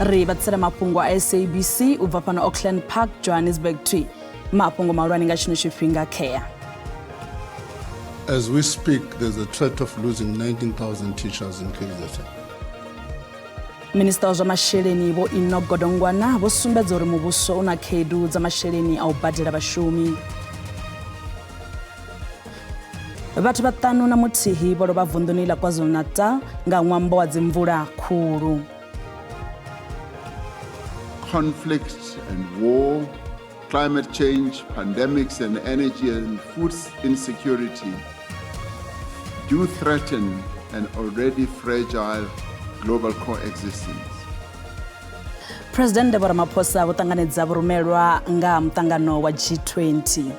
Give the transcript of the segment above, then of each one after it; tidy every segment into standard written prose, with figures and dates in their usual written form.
Ri vhatsela mafhungo a SABC u bva fhano Auckland Park, Johannesburg 2. Mafhungo mahulwane nga tshino tshifhinga khea. As we speak, there's a threat of losing 19,000 teachers in KZN. Minista wa zwa masheleni Vho Enoch Godongwana vho sumbedza uri muvhuso u na khaedu dza masheleni a u badela vhashumi. Vhathu vhaṱanu na muthihi vho lovha vunḓuni ḽa KwaZulu-Natal nga ṅwambo wa dzimvula khulu. Conflict and war, climate change, pandemics and energy and food insecurity do threaten an already fragile global coexistence. Presidennde Vho Ramaphosa vho ṱanganedza vhurumelwa nga muṱangano wa G20.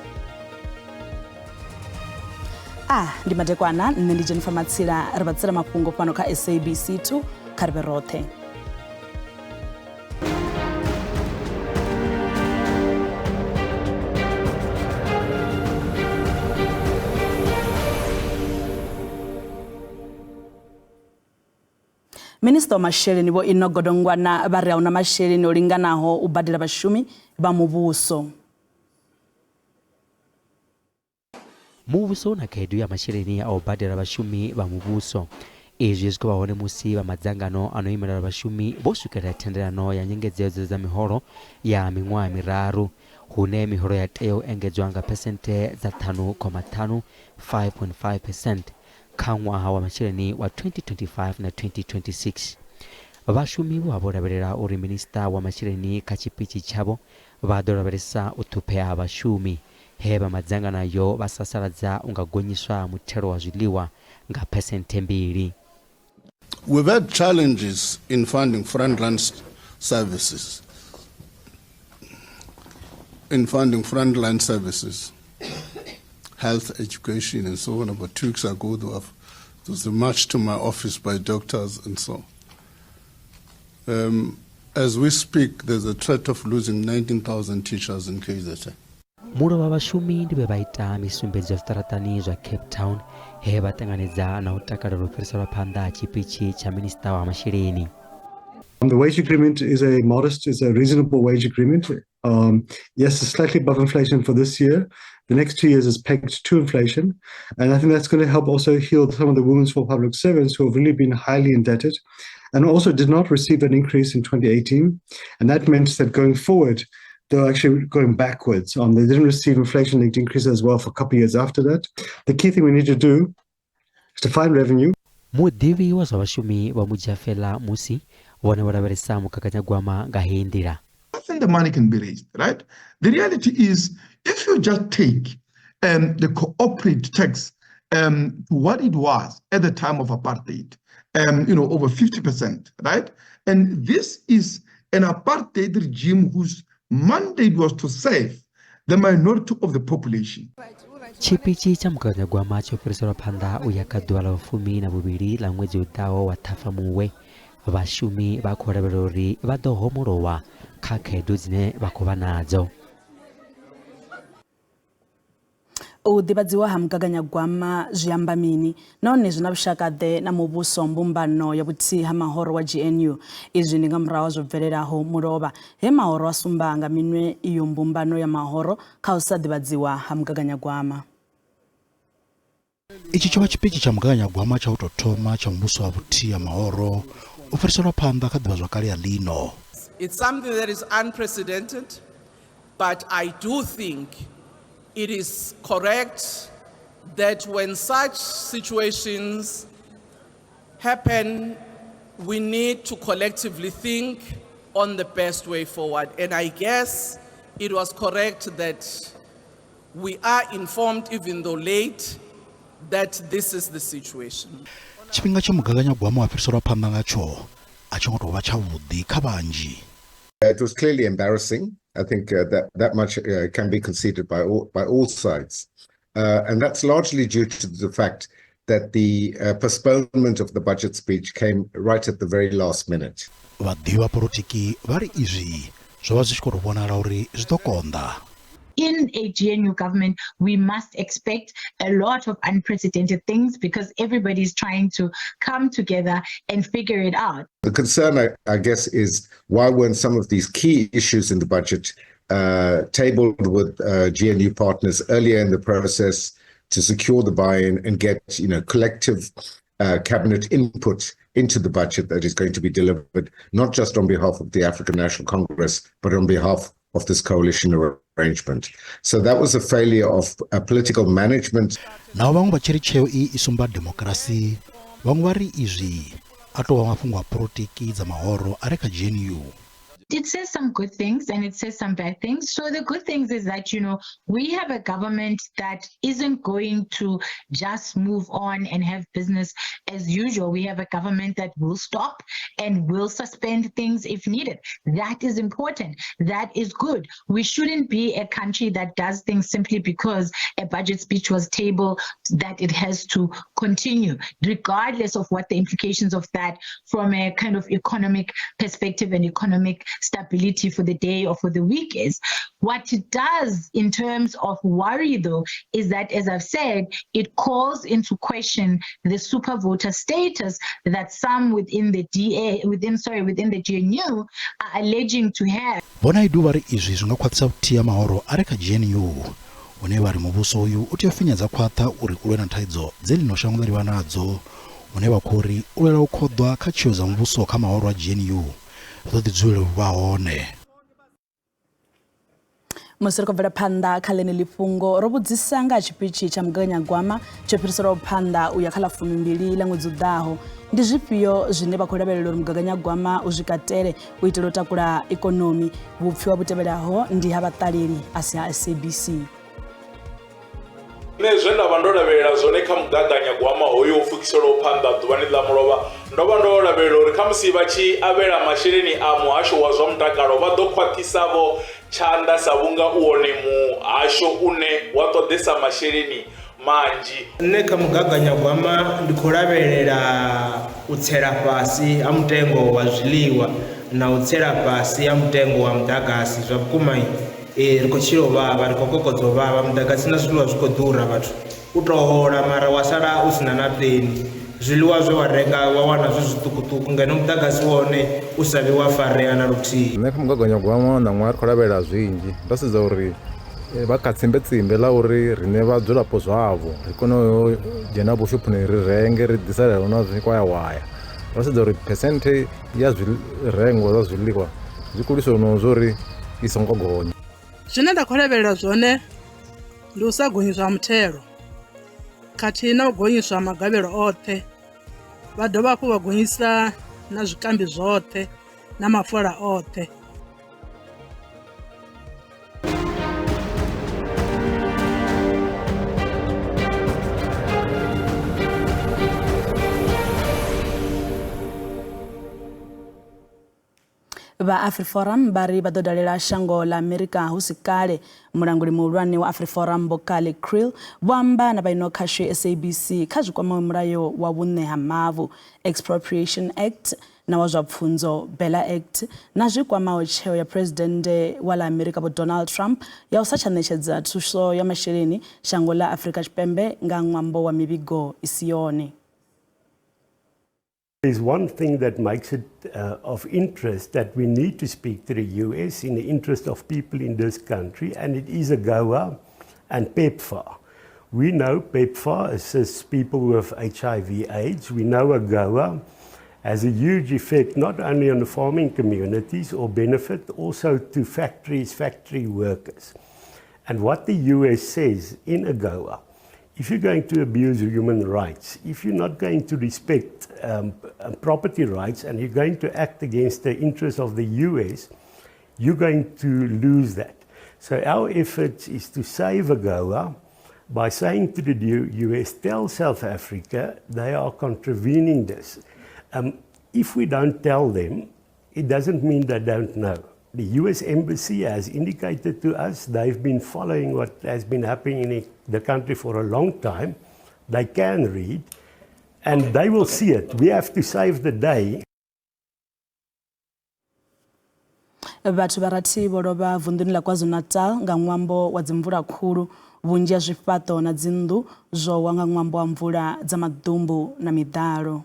A ndi madekwana, nṋe ndi Jennifer Matsila, ri vha tsela mafhungo fhano kha SABC 2 kha ri vhe roṱhe. Minisiṱa wa masheleni Vho Enoch Godongwana vha ri a huna masheleni o linganaho u badela vhashumi vha muvhuso. Muvhuso u na khaedu ya masheleni a u badela vhashumi vha muvhuso. Izwi zwi khou vha hone musi vha madzangano a no imelela vhashumi vho swikelela thendelano ya nyengedzedzo dza miholo ya miṅwaha miraru, hune miholo ya tea u engedzwa nga phesenthe dza ṱhanu khoma ṱhanu, 5.5 percent, kha ṅwaha wa masheleni wa 2025 na 2026. Vhashumi vho vha vho lavhelela uri minisiṱa wa masheleni kha tshipitshi tshavho vha ḓo lavhelesa u ṱhuphea ha vhashumi, he vha madzangano ayo vha sasaladza u nga gonyiswa ha muthelo wa zwiḽiwa nga phesenthe mbili. We've had challenges in funding frontline services. In funding frontline services, health, education, and so on. About 2 weeks ago, there was a march to my office by doctors and so on. As we speak, there's a threat of losing 19,000 teachers in KZN. Mulovha vhashumi ndi vhe vha ita misumbedzo ya zwiṱaraṱani zwa Cape Town he vha ṱanganedza na u takalela u fhiriselwa phanḓa ha tshipitshi tsha minisiṱa wa masheleni. The wage agreement is a modest, is a reasonable wage agreement. Yes, it's slightly above inflation for this year. The next 2 years is pegged to inflation. And I think that's going to help also heal some of the wounds for public servants who have really been highly indebted and also did not receive an increase in 2018. And that meant that going forward, they're actually going backwards. They didn't receive inflation-linked increases as well for a couple of years after that. The key thing we need to do is to find revenue. Muḓivhi wa zwa vhashumi vha Mujafela Musi vhone vho lavhelesa mugaganyagwama nga heyi nḓila. I think the money can be raised, right? The reality is, if you just take the corporate tax to what it was at the time of apartheid, over 50%, right? And this is an apartheid regime whose mandate was to save the minority of the population. Tshipitshi tsha mugaganyagwama tsho fhiriselwa phanḓa u ya kha ḓuvha ḽa vhufumi na vhuvhili ḽa ṅwedzi u ḓaho wa Ṱhafamuhwe. Vhashumi vha khou lavhelela uri vha ḓo homolowa kha khaedu dzine vha khou vha nadzo. U ḓivhadziwa ha mugaganyagwama zwi amba mini nahone zwi na vhushaka-ḓe na muvhuso wa mbumbano ya vhuthihi ha mahoro wa GNU? Izwi ndi nga murahu ha zwo bvelelaho mulovha he mahoro a sumba nga minwe iyo mbumbano ya mahoro kha u sa ḓivhadziwa ha mugaganyagwama. Itshi tsho vha tshipitshi tsha mugaganyagwama tsha u tou thoma tsha muvhuso wa vhuthihi ha mahoro u fhiriselwa phanḓa kha ḓivhazwakale ya ḽino. It's something that is unprecedented, but I do think it is correct that when such situations happen, we need to collectively think on the best way forward. And I guess it was correct that we are informed, even though late, that this is the situation. Tshifhinga tshe mugaganyagwama wa fhiriselwa phanḓa ngatsho a tshi ngo tou vha tshavhuḓi kha vhanzhi. It was clearly embarrassing. I think that much can be conceded by all sides. And that's largely due to the fact that the postponement of the budget speech came right at the very last minute. Vhaḓivhi vha polotiki vha ri izwi zwo vha zwi tshi khou tou vhonala uri zwi ḓo konḓa. In a GNU government, we must expect a lot of unprecedented things because everybody's trying to come together and figure it out. The concern, I guess, is why weren't some of these key issues in the budget tabled with GNU partners earlier in the process to secure the buy-in and get, collective cabinet input into the budget that is going to be delivered, not just on behalf of the African National Congress, but on behalf of this coalition arrangement. So that was a failure of political management. Naho vhaṅwe vha tshi ri tsheo iyi i sumba demokirasi, vhaṅwe vha ri izwi a tou vha mafhungo a polotiki dza mahoro a re kha GNU. It says some good things and it says some bad things. So the good things is that, we have a government that isn't going to just move on and have business as usual. We have a government that will stop and will suspend things if needed. That is important. That is good. We shouldn't be a country that does things simply because a budget speech was tabled, that it has to continue, regardless of what the implications of that from a kind of economic perspective and economic stability for the day or for the week is. What it does in terms of worry, though, is that, as I've said, it calls into question the super voter status that some within the DA, within the GNU are alleging to have. Vho Naidoo vha ri izwi zwi nga khwaṱhisa vhuthihi ha mahoro a re kha GNU, hune vha ri muvhuso uyu u tea u finya dza khwaṱha uri u lwe na thaidzo dze ḽino shango ḽa livhana nadzo, hune vha khou ri u lwela u khoḓwa kha tsheo dza muvhuso kha mahoro a GNU ḓo ḓi dzulela u vha hone. Musi ri khou bvela phanḓa kha ḽeneḽi fhungo, ro vhudzisa nga tshipitshi tsha mugaganyagwama tsho fhiriselwaho phanḓa u ya kha ḽa 12 ḽa ṅwedzi u ḓaho. Ndi zwifhio zwine vha khou lavhelela uri mugaganyagwama u zwi katele u itela u takula ikonomi? Vhupfiwa vhu tevhelaho ndi ha vhaṱaleli a si ha SABC. Nṋe zwe nda vha ndo lavhelela zwone kha mugaganyagwama hoyo wo pfukiselwaho phanḓa ḓuvhani ḽa mulovha, ndo vha ndo lavhelela uri khamusi vha tshi avhela masheleni a muhasho wa zwa mutakalo vha ḓo khwaṱhisa vho tshanḓa sa vhunga u wone muhasho une wa ṱoḓesa masheleni manzhi. Nṋe kha mugaganyagwama ndi khou lavhelela u tsela fhasi ha mutengo wa zwiḽiwa na u tsela fhasi ha mutengo wa muḓagasi. Zwa vhukuma ri khou tshila u vhavha, ri khou kokodza u vhavha, muḓagasi na zwiḽiwa zwi khou ḓura vhathu. U tou hola mara wa sala u sina na peni. Zwiḽiwa zwe wa renga wa wana zwi zwiṱukuṱuku ngeno muḓagasi wone u sa vhi wa farea na luthihi. Nṋe kha mugaganyagwama ṋaṅwaha ri khou lavhelela zwinzhi, ndo sedza uri vha kha tsimbetsimbe ḽa uri riṋe vhadzulapo zwavho ri kone u dzhena vhushophoni ri renge ri ḓisalele na zwikwayawaya. Ro sedza uri phesenthe ya zwirengwa zwa zwiḽiwa zwi khou no zwo uri i songo gonya. Zwine nda khou lavhelela zwone ndi u sa gonyiswa muthelo khathihi na u gonyiswa magavhelo oṱhe, vha dovha hafhu vha gonyisa na zwikambi zwoṱhe na mafola oṱhe. Vha AfriForum vha ri vha ḓo dalela shango ḽa Amerika hu si kale. Mulanguli muhulwane wa AfriForum Vho Kallie Kriel vho amba na vhaino khasho ya SABC kha zwi kwamaho mulayo wa vhuṋe ha mavu, Expropriation Act, na wa zwa pfunzo, Bela Act, na zwi kwamaho tsheo ya Phresidennde wa ḽa Amerika Vho Donald Trump ya u sa tsha ṋetshedza thuso ya masheleni shango ḽa Afrika Tshipembe nga ṅwambo wa mivhigo i si yone. There's one thing that makes it of interest that we need to speak to the US in the interest of people in this country, and it is AGOA and PEPFAR. We know PEPFAR assists people with HIV/AIDS. We know AGOA has a huge effect not only on the farming communities or benefit, also to factories, factory workers. And what the US says in AGOA, if you're going to abuse human rights, if you're not going to respect property rights and you're going to act against the interests of the US, you're going to lose that. So our effort is to save AGOA by saying to the US, tell South Africa they are contravening this. If we don't tell them, it doesn't mean they don't know. The US Embassy has indicated to us they've been following what has been happening in the country for a long time. They can read and they will see it. We have to save the day. Vhathu vha rathi vho lovha vunḓuni ḽa KwaZulu-Natal nga ṅwambo wa dzimvula khulu. Vhunzhi ha zwifhaṱo na dzinnḓu zwo wa nga ṅwambo wa mvula dza maḓumbu na miḓalo.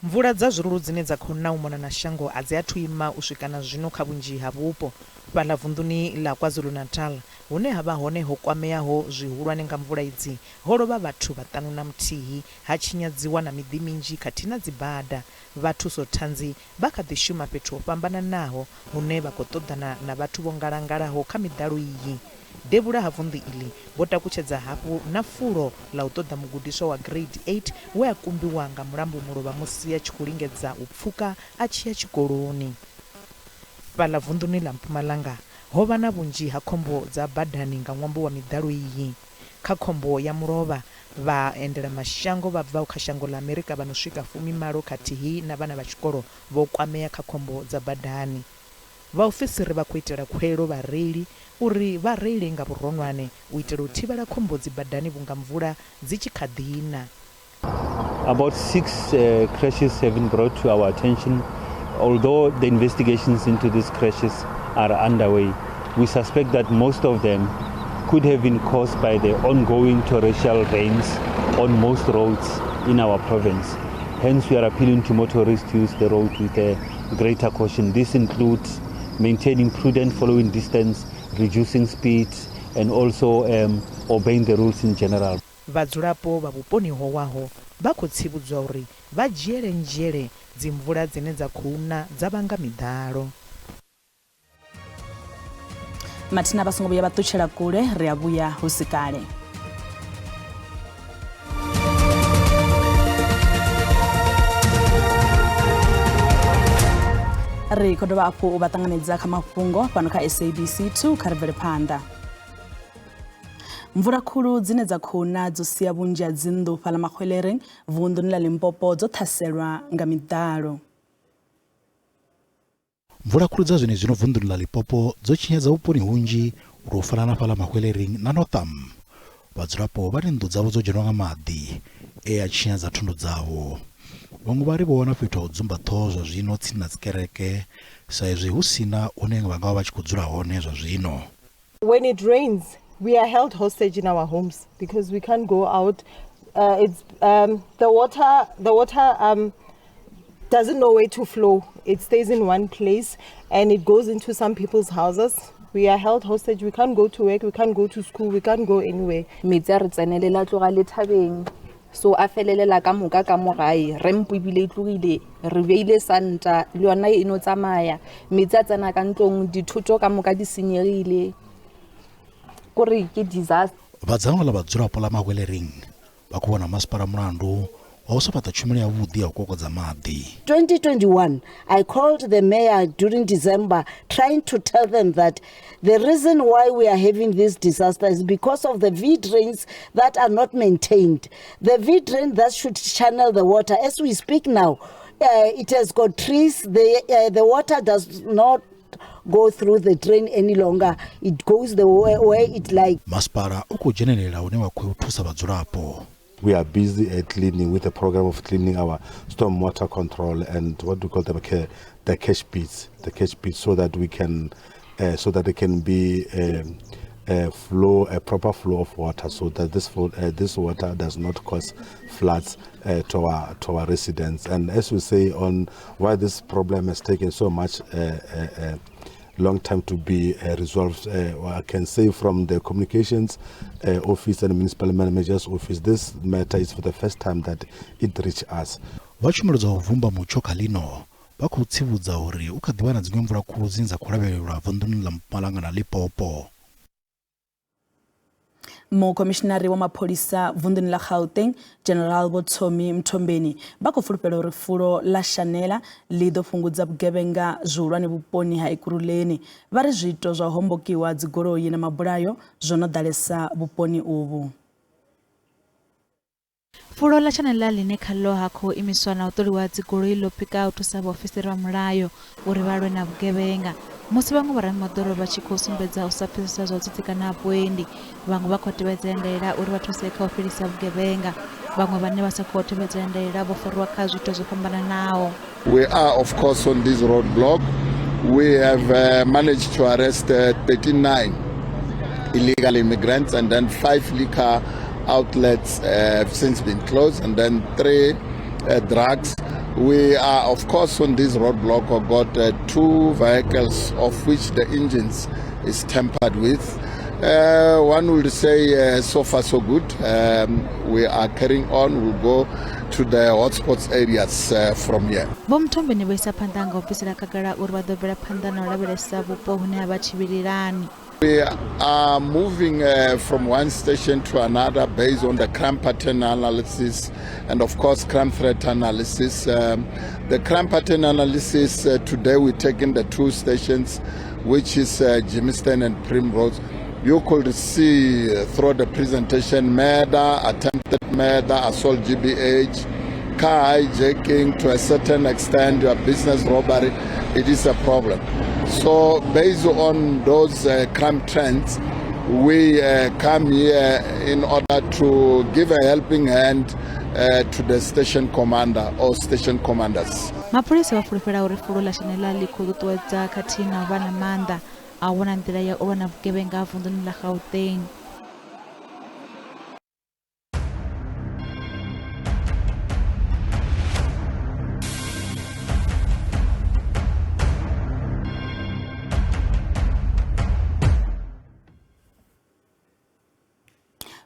Mvula dza zwirulu dzine dza khou na u mona na shango a dzi athu ima u swika na zwino kha vhunzhi ha vhupo. Fhaḽa vunḓuni ḽa KwaZulu-Natal, hune ha vha hone ho kwameaho zwihulwane nga mvula idzi, ho lovha vhathu vhaṱanu-na-muthihi, ha tshinyadziwa na miḓi minzhi khathihi na dzibada. Vha thusothanzi vha kha ḓi shuma fhethu ho fhambananaho hune vha khou ṱoḓana na vhathu vho ngalangalaho kha miḓalo iyi. Devhula ha vunḓu iḽi vho takutshedza hafhu na fulo ḽa u ṱoḓa mugudiswa wa Grade 8 we a kumbiwa nga mulambo mulovha musi a tshi khou lingedza u pfuka a tshi ya tshikoloni. Fhaḽa vunḓuni ḽa Mpumalanga ho vha na vhunzhi ha khombo dza badani nga ṅwambo wa miḓalo iyi. Kha khombo ya mulovha, vhaendelamashango vha bvaho kha shango ḽa Amerika vha no swika 18 khathihi na vhana vha tshikolo vho kwamea kha khombo dza badani. Vhaofisiri vha khou itela khuwelelo vhareili uri vha reile nga vhuronwane u itela u thivhela khombo dzibadani vhunga mvula dzi tshi kha ḓi na. About 6 crashes have been brought to our attention. Although the investigations into these crashes are underway, we suspect that most of them could have been caused by the ongoing torrential rains on most roads in our province. Hence, we are appealing to motorists to use the road with a greater caution. This includes maintaining prudent following distance, reducing speed, and also obeying the rules in general. Vhadzulapo vha vhuponi ho waho vha khou tsivhudzwa uri vha dzhiele nzhele dzimvula dzine dza khou na dza vhanga miḓalo. Mathina vha songo vhuya vha ṱutshela kule, ri a vhuya hu si kale. Ri khou dovha hafhu u vha ṱanganedza kha mafhungo fhano kha SABC 2 kha ri bvele phanḓa. Mvula khulu dzine dza khou na dzo sia vhunzhi ha dzinnḓu fhaḽa Mahwelereng vunḓuni ḽa Limpopo dzo ṱhaselwa nga miḓalo. Mvula khulu dza zwenezwino vunḓuni ḽa Limpopo dzo tshinyadza vhuponi hunzhi lu fana na fhaḽa Mahwelereng na Northam. Vhadzulapo vha ri nnḓu dzavho dzo dzhenwa nga maḓi e a tshinyadza thundu dzavho. Vhaṅwe vha ri vho wana fhethu ha u dzumba ṱhoho zwa zwino tsini na dzikereke sa izwi hu sina hune vha nga vha vha tshi khou dzula hone zwa zwino. When it rains, we are held hostage in our homes because we can't go out. It's the water doesn't know where to flow. It stays in one place and it goes into some people's houses. We are held hostage. We can't go to work. We can't go to school. We can't go anywhere. Metsi a re tsenelela tloga le thabeng, so a felelela ka moka ka mo gae. Rempo ebile e tlogile, re beile santa le yona e no tsamaya. Metsi a tsena ka ntlong, dithoto ka moka di senyegile, kore ke disaster. Vha dzangano ḽa vhadzulapo ḽa Mahwelereng vha khou vhona masipala mulandu wa u sa fhaṱa tshumelo ya vhuḓi ya u kokodza maḓi. 2021, I called the mayor during December trying to tell them that the reason why we are having this disaster is because of the V drains that are not maintained. The V drain that should channel the water. As we speak now, it has got trees. The water does not go through the drain any longer. It goes the way where it like. Masipala u khou dzhenelela hune wa khou thusa vhadzulapo. We are busy at cleaning with a program of cleaning our stormwater control and what we call the catch pits, so that we can, so that there can be a flow, a proper flow of water, so that this water does not cause floods to our residents. And as we say, on why this problem has taken so much long time to be resolved, I can say from the communications office and municipal manager's office, this matter is for the first time that it reached us. Vha tshumelo dza u vumba mutsho kha ḽino vha khou tsivhudza uri u kha ḓi vha na dziṅwe mvula khulu dzine dza khou lavhelelwa vunḓuni ḽa Mpumalanga na Limpopo. Mukhomishinari wa mapholisa vunḓuni ḽa Gauteng General Vho Tommy Mthombeni vha khou fulufhela uri fulo ḽa Shanela ḽi ḓo fhungudza vhugevhenga zwihulwane vhuponi ha Ekurhuleni. Vha ri zwiito zwa u hombokiwa dzigoloi na mabulayo zwo no ḓalesa vhuponi uvhu. Fulo ḽa Shanela ḽine khaḽo ha khou imiswa na u ṱoliwa dzigoloi ḽo pika u thusa vhaofisiri vha mulayo uri vha lwe na vhugevhenga. Musi vhaṅwe vhoramimoḓoro vha tshi khou sumbedza u sa pfesesa zwa u tsitsikana ha vhuendi, vhaṅwe vha khou tevhedzela ndaela uri vha thuse kha u fhelisa vhugevhenga. Vhaṅwe vhane vha sa khou tevhedzela ndaela vho fariwa kha zwiito zwo fhambananaho. We are of course on this roadblock We have managed to arrest 39 illegal immigrants, and then 5 liquor outlets have since been closed, and then 3 drugs. We are, of course, on this roadblock, we've got 2 vehicles of which the engines is tampered with. One would say so far so good. We are carrying on. We'll go to the hotspots areas from here. Vho Mthombeni vho isa phanḓa nga u bvisela khagala uri vha ḓo bvela phanḓa na u lavhelesa vhupo hune ha vha tshivhilelani. We are moving from one station to another based on the crime pattern analysis and, of course, crime threat analysis. The crime pattern analysis, today we're taking the 2 stations, which is Germiston and Primrose. You could see through the presentation murder, attempted murder, assault GBH, car hijacking, to a certain extent, your business robbery, it is a problem. So based on those crime trends, we come here in order to give a helping hand to the station commander or station commanders. Mapholisa vha fulufhela uri fulo ḽa Shanela ḽi khou ṱuṱuwedza khathihi na u vha na maanḓa a u vhona nḓila ya u lwa na vhugevhenga vunḓuni ḽa Gauteng.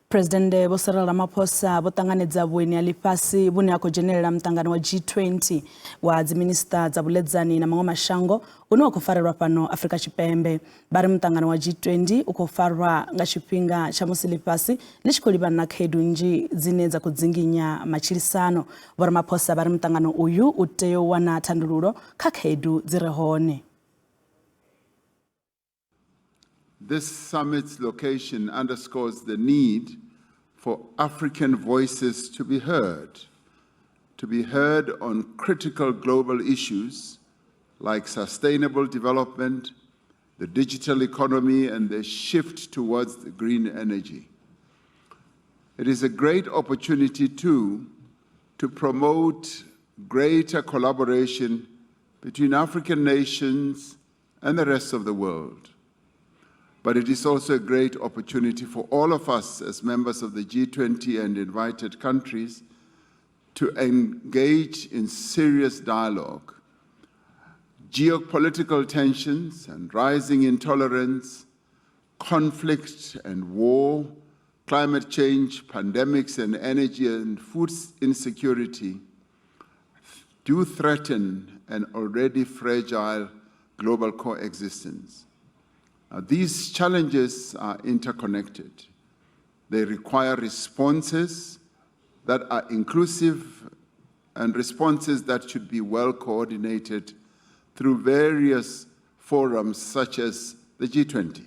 President Vho Cyril Ramaphosa vho ṱanganedza vhueni ha ḽifhasi vhune ha khou dzhenelela muṱangano wa G20 wa dziminisiṱa dza vhuledzani na maṅwe mashango une wa khou farelwa fhano Afrika Tshipembe. Vha ri muṱangano wa G20 u khou farwa nga tshifhinga tsha musi ḽifhasi ḽi tshi khou livhana na khaedu nnzhi dzine dza khou dzinginya matshilisano. Vho Ramaphosa vha ri muṱangano uyu u tea u wana thandululo kha khaedu dzi re hone. This summit's location underscores the need for African voices to be heard on critical global issues like sustainable development, the digital economy, and the shift towards the green energy. It is a great opportunity, too, to promote greater collaboration between African nations and the rest of the world. But it is also a great opportunity for all of us as members of the G20 and invited countries to engage in serious dialogue. Geopolitical tensions and rising intolerance, conflict and war, climate change, pandemics, and energy and food insecurity do threaten an already fragile global coexistence. Now, these challenges are interconnected. They require responses that are inclusive and responses that should be well coordinated through various forums such as the G20.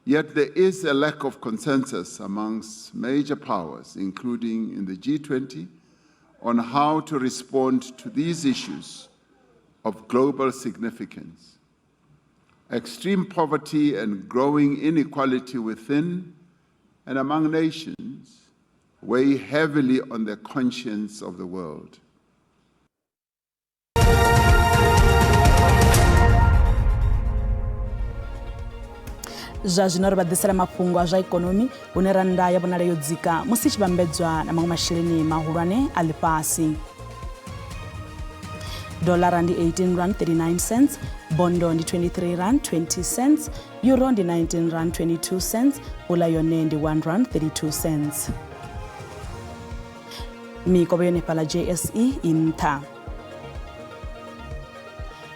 Yet there is a lack of consensus amongst major powers, including in the G20, on how to respond to these issues of global significance. Extreme poverty and growing inequality within and among nations weigh heavily on the conscience of the world. Zwa zwino ri vha ḓisela mafhungo a zwa ikonomi hune rannda ya vhonala yo dzika musi tshi vhambedzwa na maṅwe masheleni mahulwane a ḽifhasi. Dollar ndi 18 rand 39 cents, bondo ndi 23 rand 20 cents, euro ndi 19 rand 22 cents, pula yone ndi 1 rand 32 cents. Mikovhe yone fhaḽa JSE i nṱha.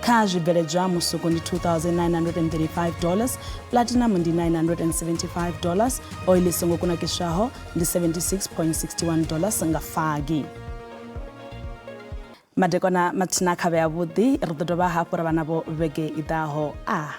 Kha zwibveledzwa musuku ndi $2,935, platinum ndi $975, oil i songo kunakiswaho ndi $76.61 nga fagi. Madekwana mathina khavhe ya vhuḓi, ri ḓo dovha hafhu ra vha navho vhege i ḓaho. A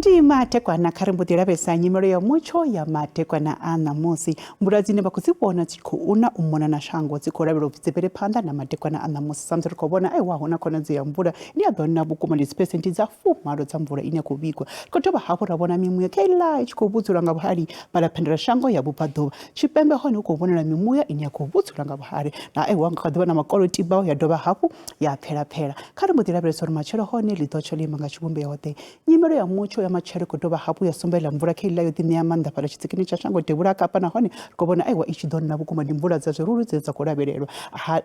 Ndi Ndi madekwana kha ri mbo ḓi lavhelesa nyimelo ya mutsho ya madekwana a ṋamusi. Mvula dzine vha khou dzi vhona dzi khou na u mona na shango dzi khou lavhelelwa upfi dzi bvele phanḓa na madekwana a ṋamusi. Sa musi ri khou vhona aiwa hu na khonadzeo ya mvula ine ya ḓo na vhukuma ndi dziphesenthe dza 80 dza mvula ine ya khou vhigwa. Ri khou dovha hafhu ra vhona mimuya kheiḽa i tshi khou vhudzula nga vhuhali fhaḽa phendelashango ya vhubvaḓuvha. Tshipembe hone hu khou vhonala mimuya ine ya khou vhudzula nga vhuhali na aiwa nga kha ḓivha na makolo tibaho ya dovha hafhu ya pfela pfela. Kha ri mbo ḓi lavhelesa uri matshelo hone ḽi ḓo tsha ḽo ima nga tshivhumbeo ḓe. Nyimelo ya mutsho ya matshelo i khou dovha hafhu ya sumbedza mvula kheiḽa yo ḓiṋea maanḓa fhaḽa tshitsikini tsha shango devhula ha Kapa nahone ri khou vhona aiwa i tshi ḓo nna vhukuma ndi mvula dza zwirulu dzine dza khou lavhelelwa.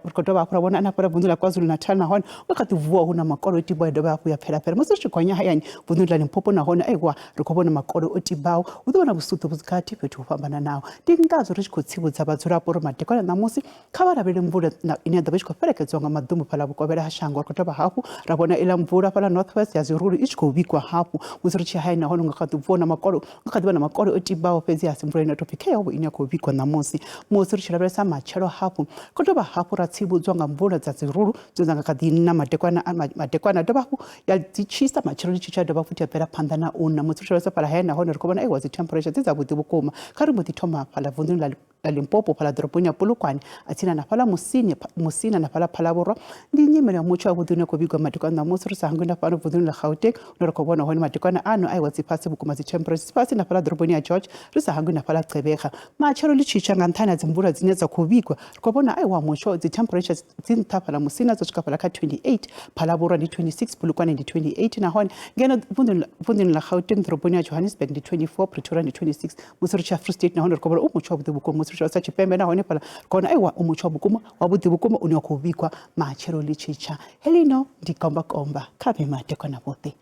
Ri khou dovha hafhu ra vhona na fhaḽa vunḓu ḽa KwaZulu-Natal nahone hu kha ḓi vuwa hu na makole o tibaho ya dovha hafhu ya pfela pfela. Musi ri tshi gonya hayani vunḓuni ḽa Limpopo nahone aiwa ri khou vhona makole o tibaho hu ḓo vha na vhusuṱu vhusikati fhethu ho fhambananaho. Ndi ngazwo ri tshi khou tsivhudza vhadzulapo uri madekwana ṋamusi Kha vha lavhelele mvula ine ya ḓo vha i tshi khou fhelekedzwa nga maḓumbu fhaḽa vhukovhela ha shango. Ri khou dovha hafhu ra vhona iḽa mvula fhaḽa North West ya zwirulu i tshi khou vhigwa hafhu. Musi ri tshi ya hayani nahone hu nga kha ḓi bviwa na makole, hu nga kha ḓi vha na makole o tibaho fhedzi a si mvula ine ya tou pfhi kheyovho ine ya khou vhigwa ṋamusi. Musi ri tshi lavhelesa matshelo hafhu, ri khou dovha hafhu ra tsivhudzwa nga mvula dza zwirulu dzine dza nga kha ḓi na madekwana madekwana dovha hafhu ya dzi tshisa matshelo ḽi tshi tsha dovha futhi ya bvela phanḓa na u na. Musi ri tshi lavhelesa fhaḽa hayani nahone ri khou vhona aiwa dzi temperature dzi dzavhuḓi vhukuma. Kha ri mbo ḓi thoma fhaḽa vunḓuni ḽa ḽa Limpopo fhaḽa ḓoroboni ya Polokwane a tsini na fhaḽa Musini Musina na fhaḽa Phalaborwa ndi nyimele ya mutsho wavhuḓi une khou vhigwa madekwana ṋamusi ri sa hangwi na fhano vunḓuni ḽa Gauteng hune ra khou vhona hone madekwana ano aiwa dzi fhasi vhukuma dzi temperature dzi fhasi na fhaḽa ḓoroboni ya George ri sa hangwi na fhaḽa Gqeberha matshelo ḽi tshi tsha nga nṱhani ha dzimvula dzine dza khou vhigwa ri khou vhona aiwa mutsho dzi temperature dzi nṱha fhaḽa Musina dzo swika fhaḽa kha 28 Phalaborwa ndi 26 Polokwane ndi 28 nahone ngeno vunḓuni ḽa Gauteng ḓoroboni ya Johannesburg ndi 24 Pretoria ndi 26 musi ri tshi ya Free State nahone ri khou vhona u mutsho wavhuḓi vhukuma musi ri tshi ya Tshipembe nahone fhaḽa ri khou vhona aiwa u mutsho vhukuma wavhuḓi vhukuma une wa khou vhigwa matshelo ḽi tshi tsha helino ndi komba komba kha vhe madekwana vhoṱhe.